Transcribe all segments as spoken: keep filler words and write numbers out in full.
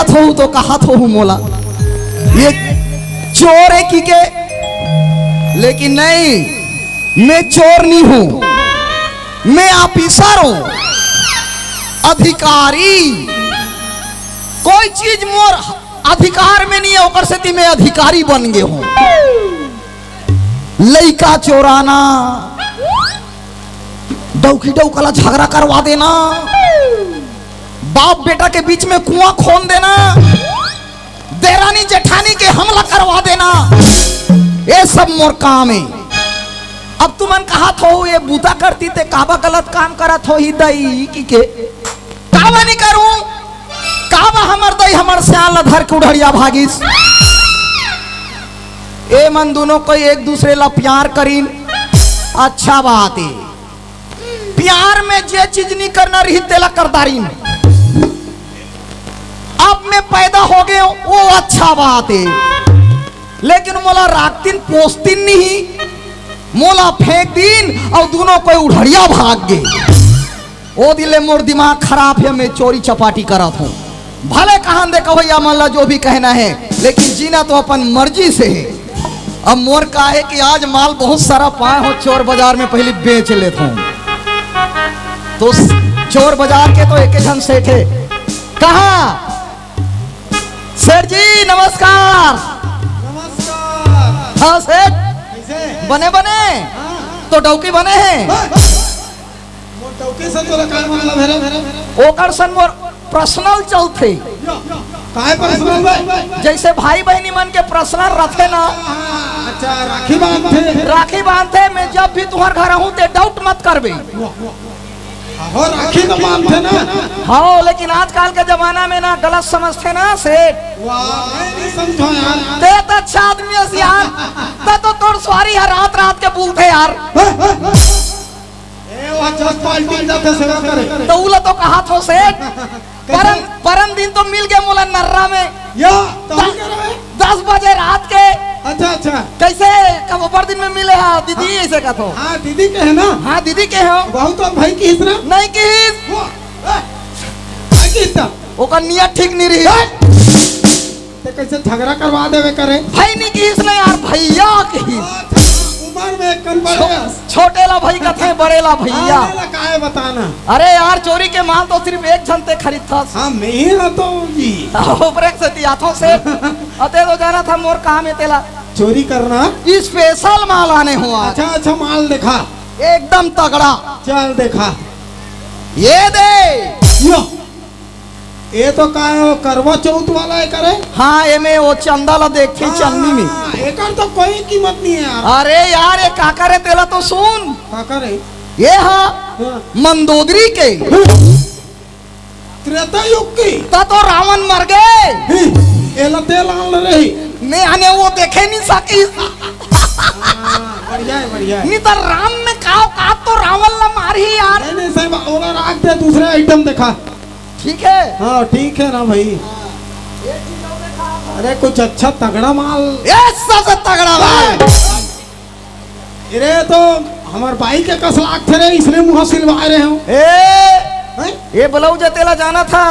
कहत होहू तो कहत होहू मोला, ये चोर है कि के? लेकिन नहीं, मैं चोर नहीं हूँ, मैं ऑफिसर हूँ, अधिकारी। कोई चीज मोर अधिकार में नहीं है, ओकर सेती मैं अधिकारी बन गे हूँ। लइका चोराना, डौकी डौका ला झगड़ा करवा देना, बाप बेटा के बीच में कुआं खोन देना, देरानी जेठानी के हमला करवा देना, ये सब मोर काम है। अब तुमन कहत हो, ये बूता करती ते काबा गलत काम करत होही दई कि के? काबा नहीं करूं, काबा हमर दई हमर सियान ला धर के उढ़ड़िया भागिस। ए मन दोनों कोई एक दूसरे ला प्यार करीन, अच्छा बात है। प्यार में जे चीज नहीं करना रही, तेला कर डारिन। अब मैं पैदा हो गए, वो अच्छा बात है, लेकिन मोला राखतिन पोसतिन नहीं, मोला फेंक दिन और दोनों कोई उढ़ड़िया भाग गए। ओ दिले मोर दिमाग खराब है, मैं चोरी चपाटी करत हूँ। भले कहन दे कवैया मन ला जो भी कहना है, लेकिन जीना तो अपन मर्जी से है। अब मोर का है कि आज माल बहुत सारा पाए हो चोर बाजार में, पहले बेच लेत हूँ। तो स-, चोर बाजार के तो एक झन सेठ है। कहा, सेठ जी नमस्कार। नमस्कार। हाँ सेठ, कैसे? बने बने। हाँ। तो डौकी बने हैं। हाँ। मोर डौकी से तोला का मतलब है रे? ओकर सन मोर पर्सनल चलथे। काय पर्सनल बे? जैसे भाई बहनी मन के पर्सनल रथे ना। अच्छा, राखी बांधथे। राखी बांधथे, मैं जब भी तुहर घर आहूं ते डाउट मत करबे। हो, राखी तो बांधथे ना। हाँ, लेकिन आजकल के जमाना में ना गलत समझथे ना सेठ। वाह, मैं नहीं समझो यार। ते तो अच्छा आदमी है यार। ते तो तोर सुवारी हर रात रात के बोलथे यार। ए, वो जस पार्टी जाथे सेवा करे। तो उला तो कहा थो सेठ। कैसे? परन, परन दिन तो मिल गए मोला नर्रा में। या, तो हम द-, कह रहे हैं। दस बजे रात के। अच्छा, अच्छा। कैसे कब ऊपर दिन में मिले हा दीदी, ऐसे कहा थो। हाँ, दीदी के है ना? हाँ, दीदी के हो। बहुत तो भाई की हिस्सा। नहीं की हिस। वो, ए, भाई की हिस्सा। ओकर नियत ठीक नहीं रही। ए! ते कैसे झगड़ा करवा देवे करे? भाई नहीं किहिस ना यार, भैया किहिस। अच्छा, उम्र में एक कन बड़े छो-, हस। छोटे ला भाई कथे, बड़े ला भैया। हाँ, ले ला, काहे बताना? अरे यार, चोरी के माल तो सिर्फ एक झन ते खरीदथस। हाँ, मैं ही ना तो जी। ऊपरे से दिया थो से। अते तो जाना था मोर काम है तेला। चोरी करना? स्पेशल माल आने हो आज। अच्छा, अच्छा माल दिखा। एकदम तगड़ा। चल दिखा। ये दे। यो। ए तो का हे, वो करवा चौथ वाला हे करे? हाँ, एमे वो चंदा ला देखथे हाँ, चन्नी में। हाँ, एकर तो कोई कीमत नहीं है यार। अरे यार, ये काकर हे तेला तो सुन। काकर हे? ये हा हाँ। मंदोदरी के। त्रेता युग की। त तो रावण मर गए। ही, एला तेल आन रही। ने आने वो देखे नहीं सकी। हाँ, बढ़िया है, बढ़िया है। नहीं तो राम में काव का तो रावण ला मार ही यार। नहीं, नहीं, सही बात। ओला राख दे, दूसरे आइटम दिखा। ठीक है। हाँ, ठीक है ना भाई। अरे, कुछ अच्छा तगड़ा माल। ये सबसे तगड़ा माल। अरे, तो हमर बाई के कस लागथे रे, इसने मुँह सिलवाए रहे हो। ए, हैं? ये ब्लाउज तेला जाना था।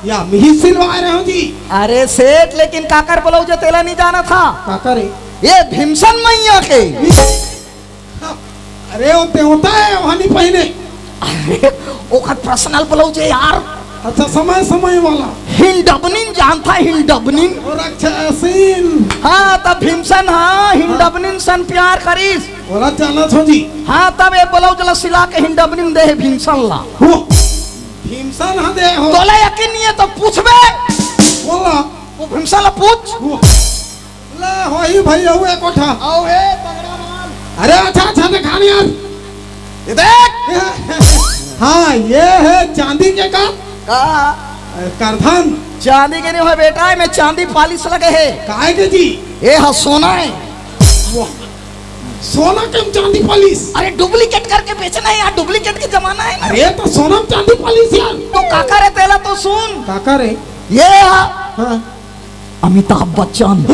या, मिही सिलवाए रहे हो जी। अरे सेठ, लेकिन काकर ब्लाउज तेला नहीं जाना था। काकर हे? ये भीमसन मैया के। अरे, वो देवता है, वहां नहीं पहने। अरे, ओकर पर्सनल ब्लाउज है यार। अच्छा, समय, समय वाला। हिंडबनिन जानता है, हिंडबनिन? और अच्छा, सीन। हाँ, तब भीमसन, हाँ, हिंडबनिन सन प्यार करिस। ओला जाना छो जी। हाँ, तब ये ब्लाउज ला सिला के हिंडबनिन दे हे भीमसन ला। वो भीमसन हा दे हो। तोला यकीन नहीं है तो पूछबे। बोला। वो भीमसन ला पूछ। वो ले, होही भई, अउ एक कोठा। आओ हे, तगड़ा माल। अरे, अच्छा, अच्छा, दिखा नहीं यार। ये देख। हाँ, ये है चांदी के का? का? करधन। चांदी के नहीं हो बेटा, एमे चांदी पालिश लगे हे। काहे के जी? ये हा सोना है। वाह। सोना के चांदी पालिश? अरे, डुप्लीकेट करके बेचना है यार, डुप्लीकेट के जमाना है ना। अरे, तो सोना में चांदी पालिश यार। तो काकर हे तेला तो सुन। काकर हे? ये हा। हाँ। अमिताभ बच्चन।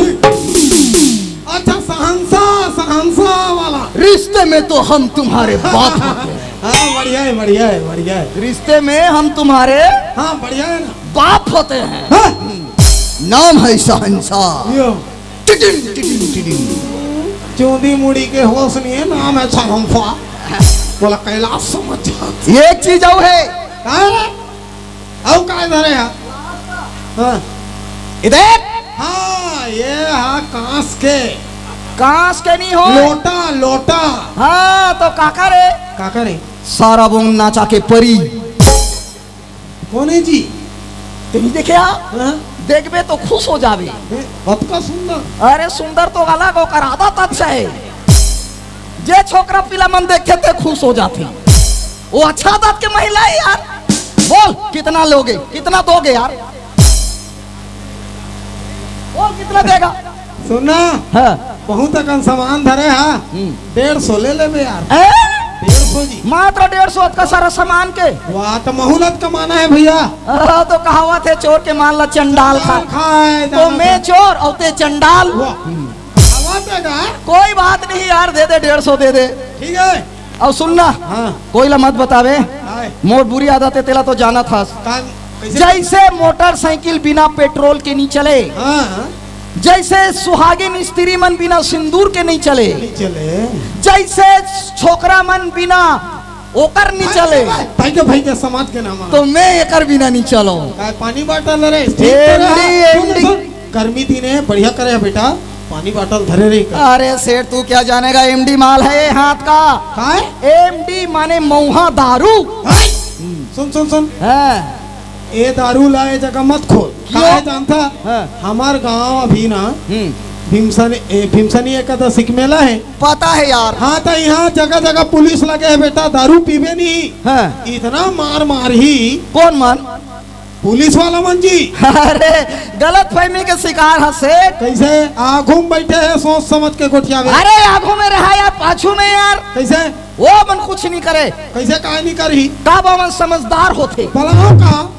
अच्छा, शहंशाह, शहंशाह वाला। रिश्ते में तो हम तुम्हारे बाप होते हैं। हाँ, बढ़िया है, बढ़िया है, बढ़िया है। रिश्ते में हम तुम्हारे हाँ, बढ़िया है ना। बाप होते हैं। हाँ। नाम है शहंशाह। यो। टिटिन, टिटिन, टिटिन। चूंदी मुड़ी के होश नहीं है, नाम है शहंशाह। बोला कैलाश समझ जा। एक चीज और है। का है रे? अउ का धरे हा? हाँ। इधर। हाँ, ये हा कांस के। कांस के नहीं हो। लोटा, लोटा। हाँ, तो काकर हे? काकर हे? सारा बोंग नाचा के परी। कोन हे जी? तें नइ देखे हा? हाँ। देखबे तो खुश हो जाबे। ए, अतका सुंदर। अरे सुंदर तो अलग, ओकर आदत अच्छा हे। जे छोकरा पिला मन देखथे ते खुश हो जाथे। वो अच्छा आदत के महिला हे यार। बोल कितना लोगे, कितना दोगे यार? बोल कितना देगा? सुन ना, हाँ। बहुत अकन सामान धरे हा। हम्म। डेढ़ सौ ले लेबे यार। ए? डेढ़ सौ जी। मात्र डेढ़ सौ अतका सारा सामान के? वाह, तो महूँ ल अतका माना हे भैया। हाँ, तो कहावत हे चोर के माल ला चंडाल खाए। चंडाल खाए, तो दाना मैं खाए। चोर अउ ते चंडाल। वाह। कहावत हे का? कोई बात नहीं यार, दे दे, डेढ़ सौ दे दे। ठीक हे। अउ सुन ना, हाँ। कोई ला मत बतावे। हाय। मोर बुरी आदत हे, तेला तो जानत हस। का, कैसे? जैसे मोटरसाइकिल बिना पेट्रोल के नइ चले, हाँ। जैसे सुहागिन स्त्री मन बिना सिंदूर के नइ चले, नइ चले। जैसे छोकरा मन बिना ओकर नइ चले, भाई के, भाई के समाज के नाम तो मैं एकर बिना नइ चलों। काय पानी बाटल रे? ठीक तो रहा। एमडी, सुन, एमडी। सुन। गर्मी दिन हे, बढ़िया करे बेटा, पानी बाटल धरे रही कर। अरे सेठ, तू क्या जानेगा, एमडी माल हे ये हाथ का। काय? एमडी माने मऊहा दारू। हाय? सुन, सुन, सुन। हाँ। ए दारू ला ए जगह मत खोल। क्यों? काहे जानथा? हाँ। हमर गांव अभी ना हम्म। भीमसनी, ए, भीमसनी एकादशी के मेला हे। पता हे यार। हाँ, त इहाँ जगह जगह पुलिस लगे हे बेटा, दारू पीबे नहीं। हाँ। इतना मार मारही। कोन मन? पुलिस वाला मन जी। अरे, गलतफहमी के शिकार हस सेठ। कैसे? आगू में बैठे हे, सोच समझ के गोठियाबे। अरे, आगू में रहा यार, पाछू में यार। कैसे? वो मन कुछ नहीं करे। कैसे, काहे नहीं करही? काबर ओमन समझदार होथे। बलाओ का?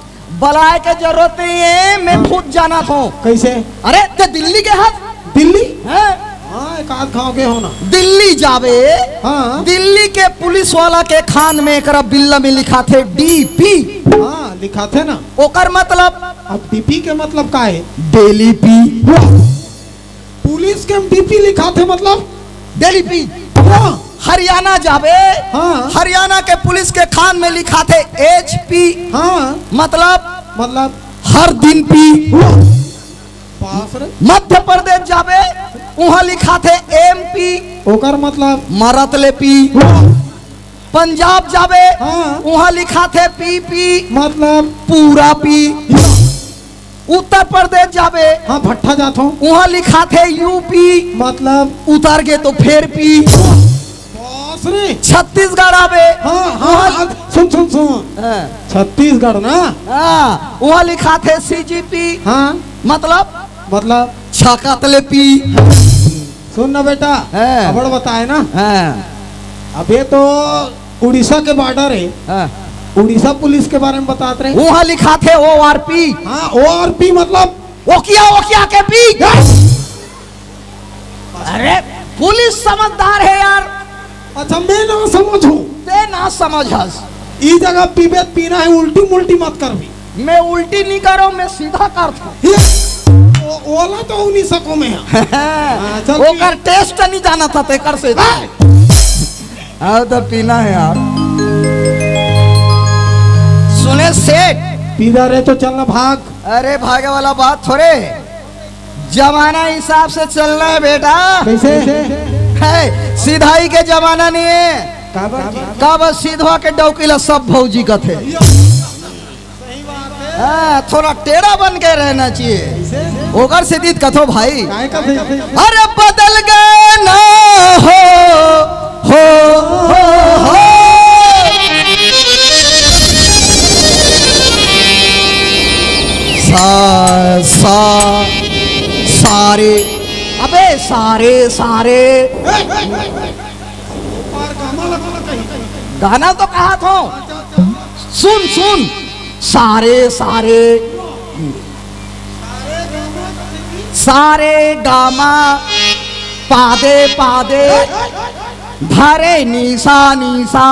बलाए के जरूरत नहीं हे, मैं हाँ। खुद जानत हों। कैसे? अरे, ते दिल्ली गे हस? दिल्ली? हाँ। हाँ, एक आध घांव गे हों ना। दिल्ली जाबे, हाँ। दिल्ली के पुलिस वाला के खान में एकरा बिल्ला में लिखाथे डीपी। हाँ, लिखाथे ना। ओकर मतलब? अब डीपी के मतलब का हे? डेली पी। वाह। पुलिस के डीपी लिखाथे मतलब? डेली पी। हाँ। हरियाणा जाबे, हाँ। हरियाणा के पुलिस के खान में लिखाथे एचपी। हाँ। मतलब? मतलब? हर दिन पी। वाह। बाप रे। मध्य प्रदेश जाबे, उहाँ लिखाथे एमपी। ओकर मतलब? मरत ले पी। वाह। पंजाब जाबे, हाँ। उहाँ लिखाथे पीपी। मतलब? पूरा पी। या। उत्तर प्रदेश जाबे, हाँ, भट्ठा जात हों। उहाँ लिखाथे यूपी। मतलब? उतर गे तो फेर पी। बाप रे। छत्तीसगढ़ आबे, हाँ, हाँ, उहाँ हाँ, सुन, सुन, सुन। हाँ। छत्तीसगढ़ ना? हाँ, उहाँ लिखाथे सीजीपी। हाँ। मतलब? मतलब? छकत ले पी। सुन ना बेटा, हाँ। अबड़ बताए ना। हाँ। अबे तो उड़ीसा के बॉर्डर हे। हाँ। उड़ीसा पुलिस के बारे में बतात रहे। उहाँ लिखाथे ओआरपी। हाँ, ओआरपी मतलब? ओकिया, ओकिया के पी। यस। अरे, पुलिस समझदार हे यार। अच्छा, मैं ना समझहूँ। ते ना समझ हस। ई जगह पीबे त पीना हे, उल्टी मुल्टी मत करबे। मैं उल्टी नहीं करों, मैं सीधा करथों। ये, ओ-, ओला तो नहीं सकों मैं। हाँ, चल ओकर पी। टेस्ट नहीं जानथा, तेकर से। हाँ। हाँ, तो पीना हे यार। सुने सेठ। पीदा रे तो चलना भाग। अरे, भागे वाला बात थोरे। जमाना हिसाब से चलना हे बेटा। कैसे? हे, सिधाई के जमाना नहीं हे। काबर जी? काबर सिधवा के डौकी ला सब भौजी कथे। हाँ, थोड़ा टेढ़ा बन के रहना चाहिए। कैसे? ओकर से दीत कथो भाई। काय कथे? अरे बदल गए ना हो, हो, हो, हो। सा, सा, सारे। अबे सारे, सारे। गाना तो कहा था। सुन, सुन। सारे, सारे। सारे गामा पादे पादे धरे नीसा नीसा।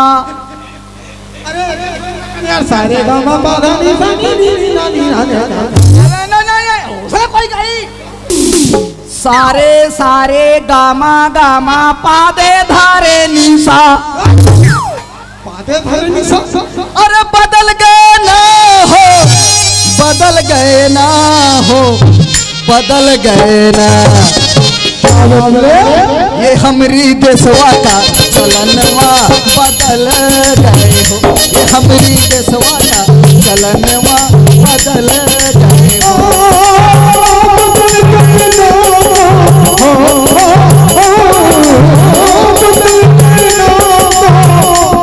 अरे, अरे, अरे, अरे, यार, सारे गामा पादा नीसा नी नी नी ना नी ना नी ना। अरे, नहीं, नहीं, नहीं, उसने कोई गई। सारे सारे गामा गामा पादे धारे निशा। पादे धारे निशा। अरे बदल गए ना हो, बदल गए ना हो, बदल गए ना। ये हमरी देशवा का चलनवा बदल गए हो, ये हमरी देशवा का चलनवा बदल गए हो।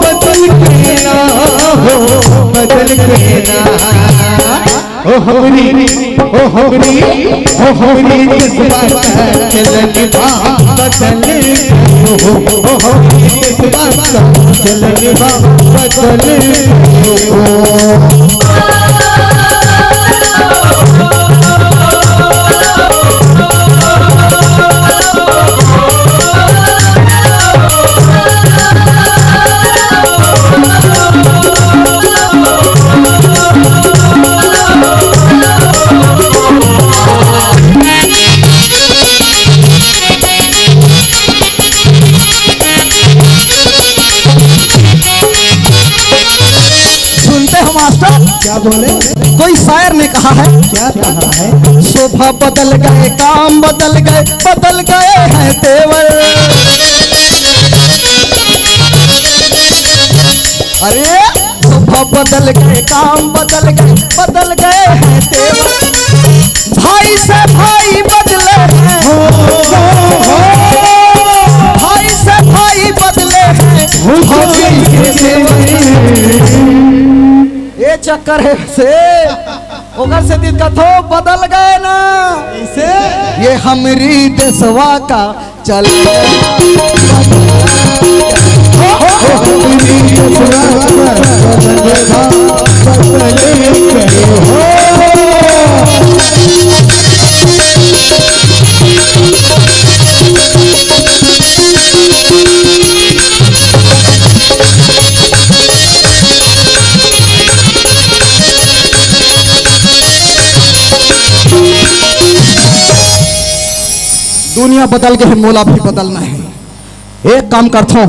बदल के ना हो, बदल के ना। ओ हमरी, ओ हमरी, ओ हमरी किस्मत चलन बा बदल, ओ, ओ हमरी किस्मत चलन बा बदल। सुनते हो मास्टर? क्या बोले? कोई शायर ने कहा है, क्या कहा है? शोभा बदल गए, काम बदल गए, बदल गए हैं तेवर। अरे शोभा बदल गए, काम बदल गए, बदल गए हैं तेवर। भाई से भाई बदले हैं, भाई से भाई बदले हैं, भाई से भाई। ये चक्कर है से ओकर से दिक्कत हो, बदल गए ना। इसे ये हमरी देशवा का चल। दुनिया बदल गे हे, मोला भी बदलना हे। एक काम करथों,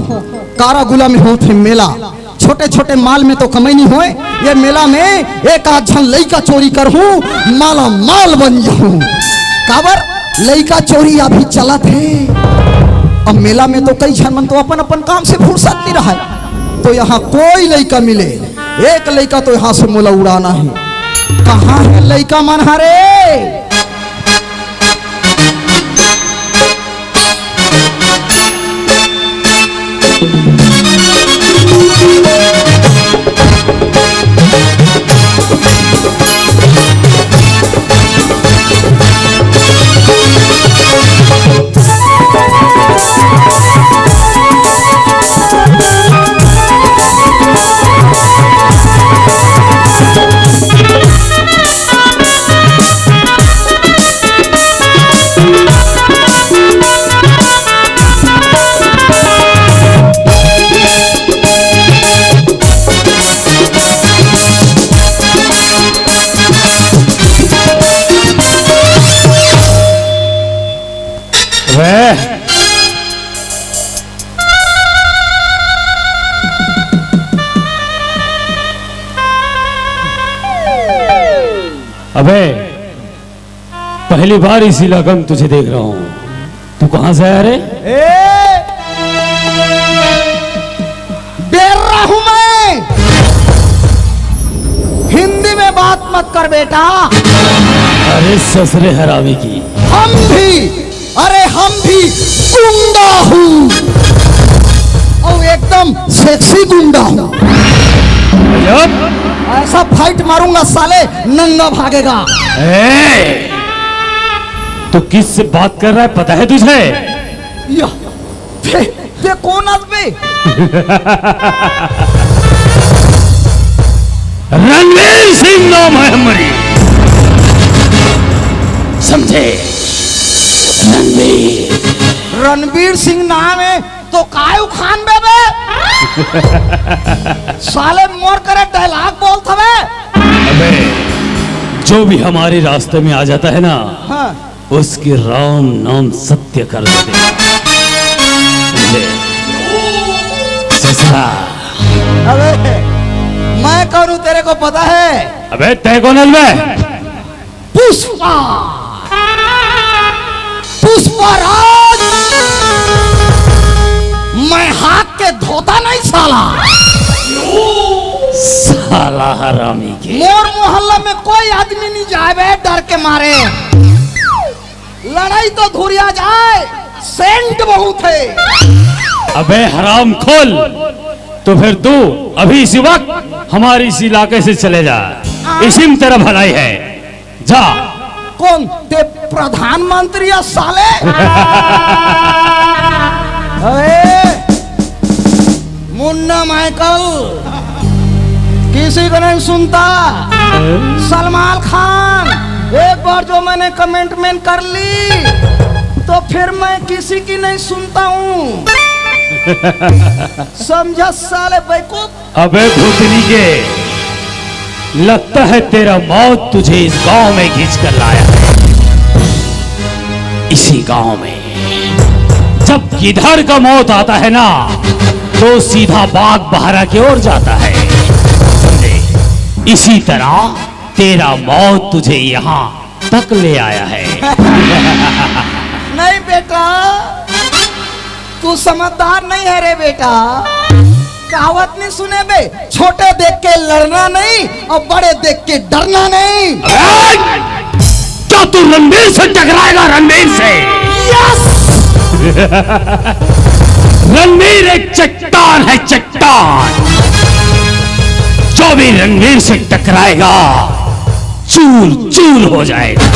कारागुला में होत हे मेला, छोटे छोटे माल में तो कमई नहीं होय, ये मेला में एक आध झन लइका चोरी करहूं, माला माल बन जाहूं। काबर लइका चोरी अभी चलत हे। अब मेला में तो कई झन मन तो अपन अपन काम से फुर्सत नहीं रहा, तो यहाँ कोई लइका मिले, एक लइका तो यहाँ से मोला उड़ाना हे। कहाँ हे लइका मन हरे? अबे, पहली बार इस इलाका में तुझे देख रहा हूँ। तू कहाँ से आया रे? ए, बेर्रा हूँ मैं। हिंदी में बात मत कर बेटा। अरे ससुरे हरामी की। हम भी, अरे हम भी गुंडा हूँ। और एकदम सेक्सी गुंडा हूँ। गजब। ऐसा फाइट मारूंगा साले, नंगा भागेगा। ए, तू किससे बात कर रहा है, पता है तुझे? या, बे, बे, कौन आदमी? रणवीर सिंह नाम है हमारी, समझे? रणवीर। रणवीर सिंह नाम है तो काय उखान बे बे? साले मोर करे डायलॉग बोलत हवे। अबे, जो भी हमारे रास्ते में आ जाता है ना, हाँ। उसके राम नाम सत्य कर देते हैं। समझे? ससुरा। अबे, मैं कौन हूँ, तेरे को पता है? अबे, तय कौन है बे? पुष्पा, पुष्पा राज। मैं हाथ के धोता नहीं साला। साला हरामी के। मोर मोहल्ला में कोई आदमी नहीं जाए बे, डर के मारे। लड़ाई तो धुरिया जाए, सेंट बहुत है। अबे हराम खोल, तो फिर तू अभी इसी वक्त हमारे इस इलाके से चले जा। हाँ। इसी में तेरा भलाई है। जा। कौन? ते प्रधानमंत्री है साले? अरे, मुन्ना माइकल, किसी को नहीं सुनता। सलमान खान, एक बार जो मैंने कमिटमेंट कर ली, तो फिर मैं किसी की नहीं सुनता हूँ। समझा साले बेवकूफ। अबे भूतनी के, लगता है तेरा मौत तुझे इस गांव में खींच कर लाया है। इसी गांव में जब गिधड़ का मौत आता है ना, तो सीधा बाघ बहरा की ओर जाता है। समझे? इसी तरह तेरा मौत तुझे यहाँ तक ले आया है। नहीं बेटा, तू समझदार नहीं है रे बेटा। कहावत नहीं सुने बे, छोटे देख के लड़ना नहीं और बड़े देख के डरना नहीं। ए! क्या तू रणवीर से टकराएगा? रणवीर से? यस। रणवीर एक चट्टान है, चट्टान। जो भी रणवीर से टकराएगा, चूर चूर हो जाएगा,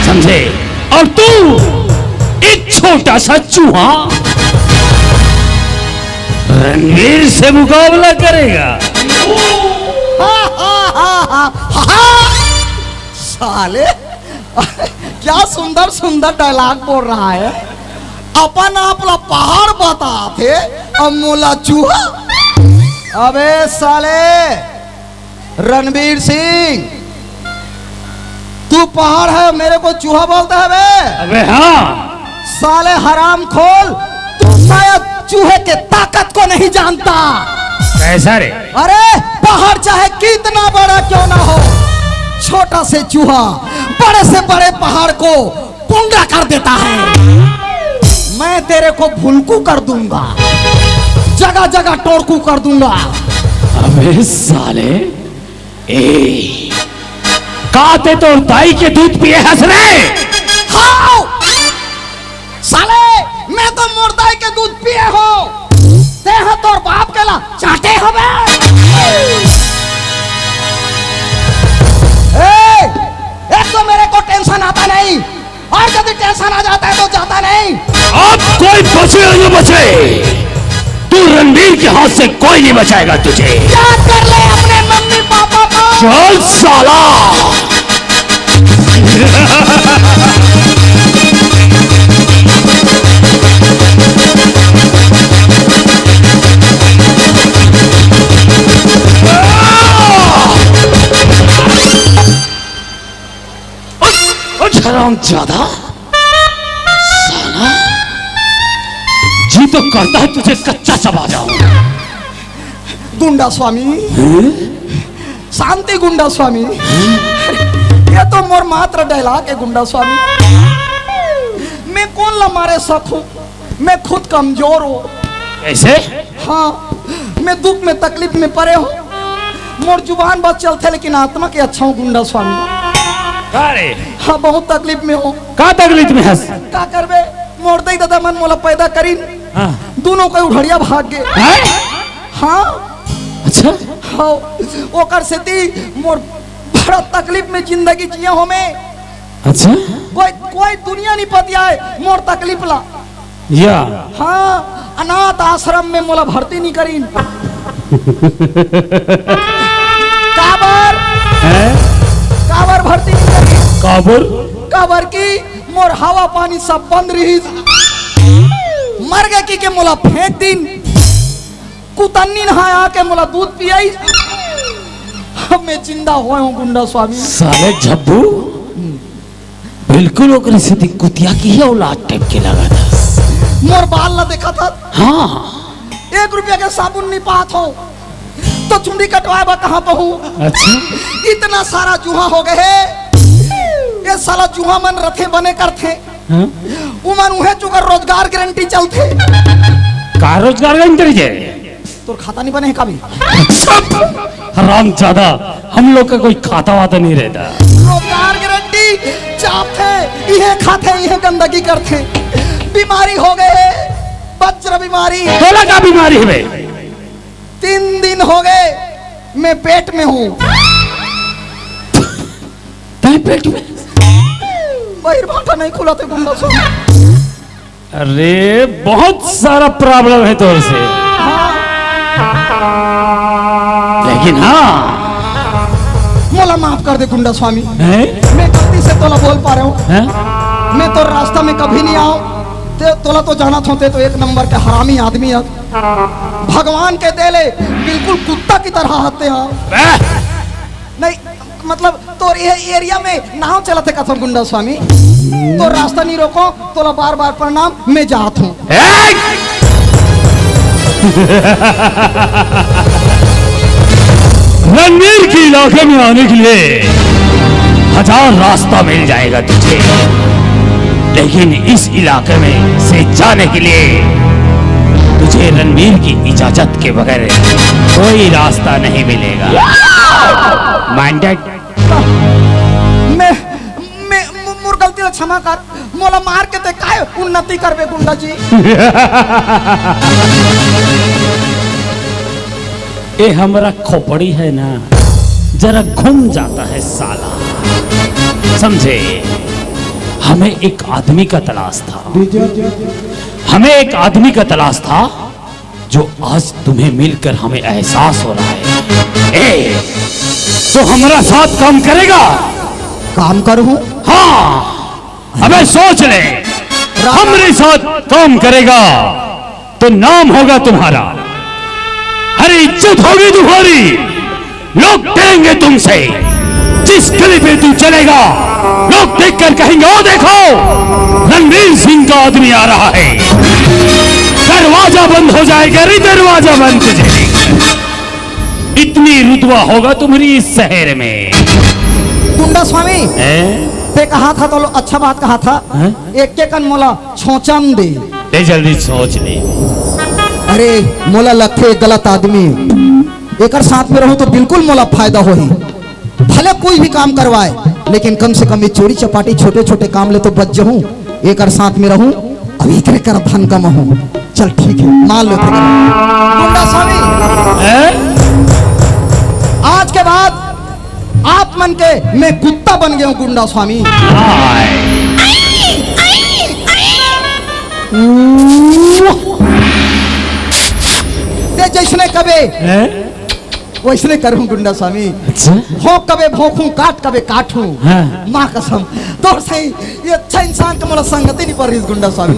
समझे? और तू, एक छोटा सा चूहा, रणवीर से मुकाबला करेगा। साले, क्या सुंदर सुंदर डायलॉग बोल रहा है। अपन आप ला पहाड़ बताथे, अब मोला चूहा। अबे साले, रणवीर सिंह, तू पहाड़ है, मेरे को चूहा बोलता है बे? अबे हाँ। साले हराम खोल, तू शायद चूहे के ताकत को नहीं जानता। कैसा रे? अरे, पहाड़ चाहे कितना बड़ा क्यों ना हो, छोटा से चूहा बड़े से बड़े पहाड़ को पुंगा कर देता है। मैं तेरे को भुलकू कर दूंगा, जगह जगह टोरकू कर दूंगा। अबे साले, ए, का ते तोर दाई के दूध पिए हस रे? हाँ! साले, मैं तो मोर दाई के दूध पिए हो। ते ह तोर बाप के ला चाटे हवे। ए, एक तो मेरे को टेंशन आता नहीं, और यदि टेंशन आ जाता है तो जाता नहीं। अब कोई बचे या न बचे, तू रणवीर के हाथ से कोई नहीं बचाएगा तुझे। याद कर ले अपने मम्मी पापा को। चल साला। हराम ज्यादा। साला, जी तो करता है तुझे कच्चा चबा जाऊं। गुंडा स्वामी, हैं? शांति गुंडा स्वामी, ये तो मोर मात्र डायलॉग है गुंडा स्वामी। मैं कोन ला मारे सकूं, मैं खुद कमजोर हूँ। कैसे? हाँ, मैं दुख में तकलीफ में परे हूँ। मोर जुबान बस चलथे, लेकिन आत्मा के अच्छा हूँ गुंडा स्वामी। का रे? हाँ, बहुत तकलीफ में हूँ। का तकलीफ में हस? का करबे, मोर दई ददा मन मोला पैदा करिन, हाँ। दोनों कोई उढ़ड़िया भाग गे। हैं? हाँ। अच्छा। हाँ, ओकर सेती मोर बड़ा तकलीफ में जिंदगी जिए हो मैं। अच्छा। कोई, कोई दुनिया नहीं पतियाए मोर तकलीफ ला। या। हाँ, अनाथ आश्रम में मोला भर्ती नहीं करीन। काबर? हैं? काबर भर्ती नहीं करीन? काबर? काबर कि मोर हवा पानी सब बंद रहिस। मर गे कि के मोला फेंक दिन। कुतन्नी नहा आके मोला दूध पियाई। अब मैं जिंदा होए हूँ गुंडा स्वामी। साले झब्बू, बिल्कुल ओकरे सेती कुतिया के ही औलाद टाइप के लगा था। मोर बाल ला देखा था? हाँ। एक रुपया के साबुन नहीं पात हो तो चुंदी कटवाए बा कहाँ पहू? अच्छा। इतना सारा जुहा हो गए हे। ये साला जुहा मन रथे बने करथे। हाँ? उमन उहे चुकर रोजगार गारंटी चलथे। का रोजगार गारंटी जे? तोर खाता नहीं बने हे का भी? हरामजादा, हम लोग का कोई खाता वाता नहीं रहता। रोजगार गारंटी चापथे, इहे खाथे, इहे गंदगी करथे। बीमारी हो गए, बज्र बीमारी। तोला का बीमारी हवे? तीन दिन हो गए, मैं पेट में हूँ। तय पेट में? बहिर्वाटा नहीं खुला थे गुंडा स्वामी। अरे, बहुत सारा प्रॉब्लम है तोर से। लेकिन हाँ, मोला माफ कर दे गुंडा स्वामी। हैं? मैं गलती से तोला बोल पा रहा हूँ। हैं? मैं तो रास्ता में कभी नहीं आऊँ। ते तोला तो जाना था, ते तो एक नंबर के हरामी आदमी है। भगवान के देले बिल्कुल कुत्ता की तरह हते हैं। बे! नहीं, मतलब तोर ये एरिया में नाव चलत हे कथम गुंडा स्वामी। तो रास्ता नहीं रोको, तोला बार बार प्रणाम, मैं जात हूँ। ए! रणवीर के इलाके में आने के लिए हजार रास्ता मिल जाएगा तुझे, लेकिन इस इलाके में से जाने के लिए तुझे रणवीर की इजाजत के बगैर कोई रास्ता नहीं मिलेगा। माइंडेड। मैं, मैं, मु-, मोर गलती ला क्षमा कर, मोला मार के ते काय उन्नति करबे गुंडा जी? ए हमरा खोपड़ी है ना, जरा घूम जाता है साला, समझे? हमें एक आदमी का तलाश था, हमें एक आदमी का तलाश था जो आज तुम्हें मिलकर हमें एहसास हो रहा है। ए, तो हमारा साथ काम करेगा? काम करूं? हाँ, अबे सोच ले, हमारे साथ काम करेगा तो नाम होगा तुम्हारा, अरे इज्जत होगी तुम्हारी, लोग डरेंगे तुमसे। जिस गली पे तू चलेगा, लोग देखकर कहेंगे, "ओ देखो, रणवीर सिंह का आदमी आ रहा है।" दरवाजा बंद हो जाएगा रे, दरवाजा बंद तुझे। इतनी रुतबा होगा तुम्हारी इस शहर में। गुंडा स्वामी, हैं? ते कहा था तो लो-, अच्छा बात कहा था। हैं? एक के कन मोला छोचन दे। ते जल्दी सोच ले। अरे, मोला लगथे गलत आदमी। एकर साथ में रहूं तो बिल्कुल मोला फायदा होही। भले कोई भी काम करवाए, लेकिन कम से कम ये चोरी चपाटी छोटे-छोटे काम ले तो बच जाऊं। एकर साथ में रहूं, अब एकरे कर धन कमाहूं। चल ठीक है, मान लो तेरे। गुंडा स्वामी, हैं? आज के बाद आप मन के मैं कुत्ता बन गया हूँ गुंडा स्वामी। ते जैसने कबे हैं? वैसने करूँ गुंडा स्वामी। अच्छा। भोंक कबे भोंकूं, काट कबे काटूं। हाँ। माँ कसम, तोर सही ये अच्छा इंसान के मोला संगति नहीं पड़ रही गुंडा स्वामी।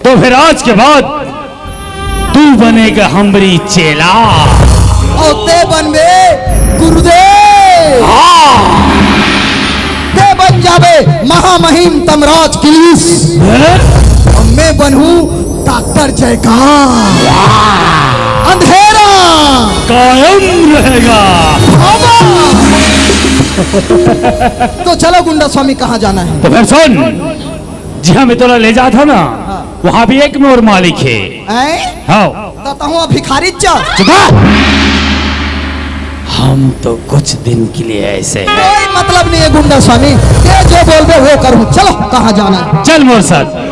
तो फिर आज के बाद तू बनेगा हमरी चेला। और ते बनबे गुरुदेव। हाँ। ते बन जाबे महामहिम तमराज किलीस। हैं? और मैं बनहूँ डॉक्टर जयकार। अंधेरा कायम रहेगा। बाबा। तो चलो गुंडा स्वामी, कहाँ जाना है? तो फिर सुन, जिहाँ मैं तोला ले जात हँव ना, हाँ। वहाँ भी एक मोर मालिक है। हैं? हाँ। तो तहूँ अब भिखारी चा। चुप रह। हम तो कुछ दिन के लिए ऐसे हैं। कोई मतलब नहीं है गुंडा स्वामी, ये जो बोलबे वो करूँ। चलो, कहाँ जाना है? चल मोर साथ।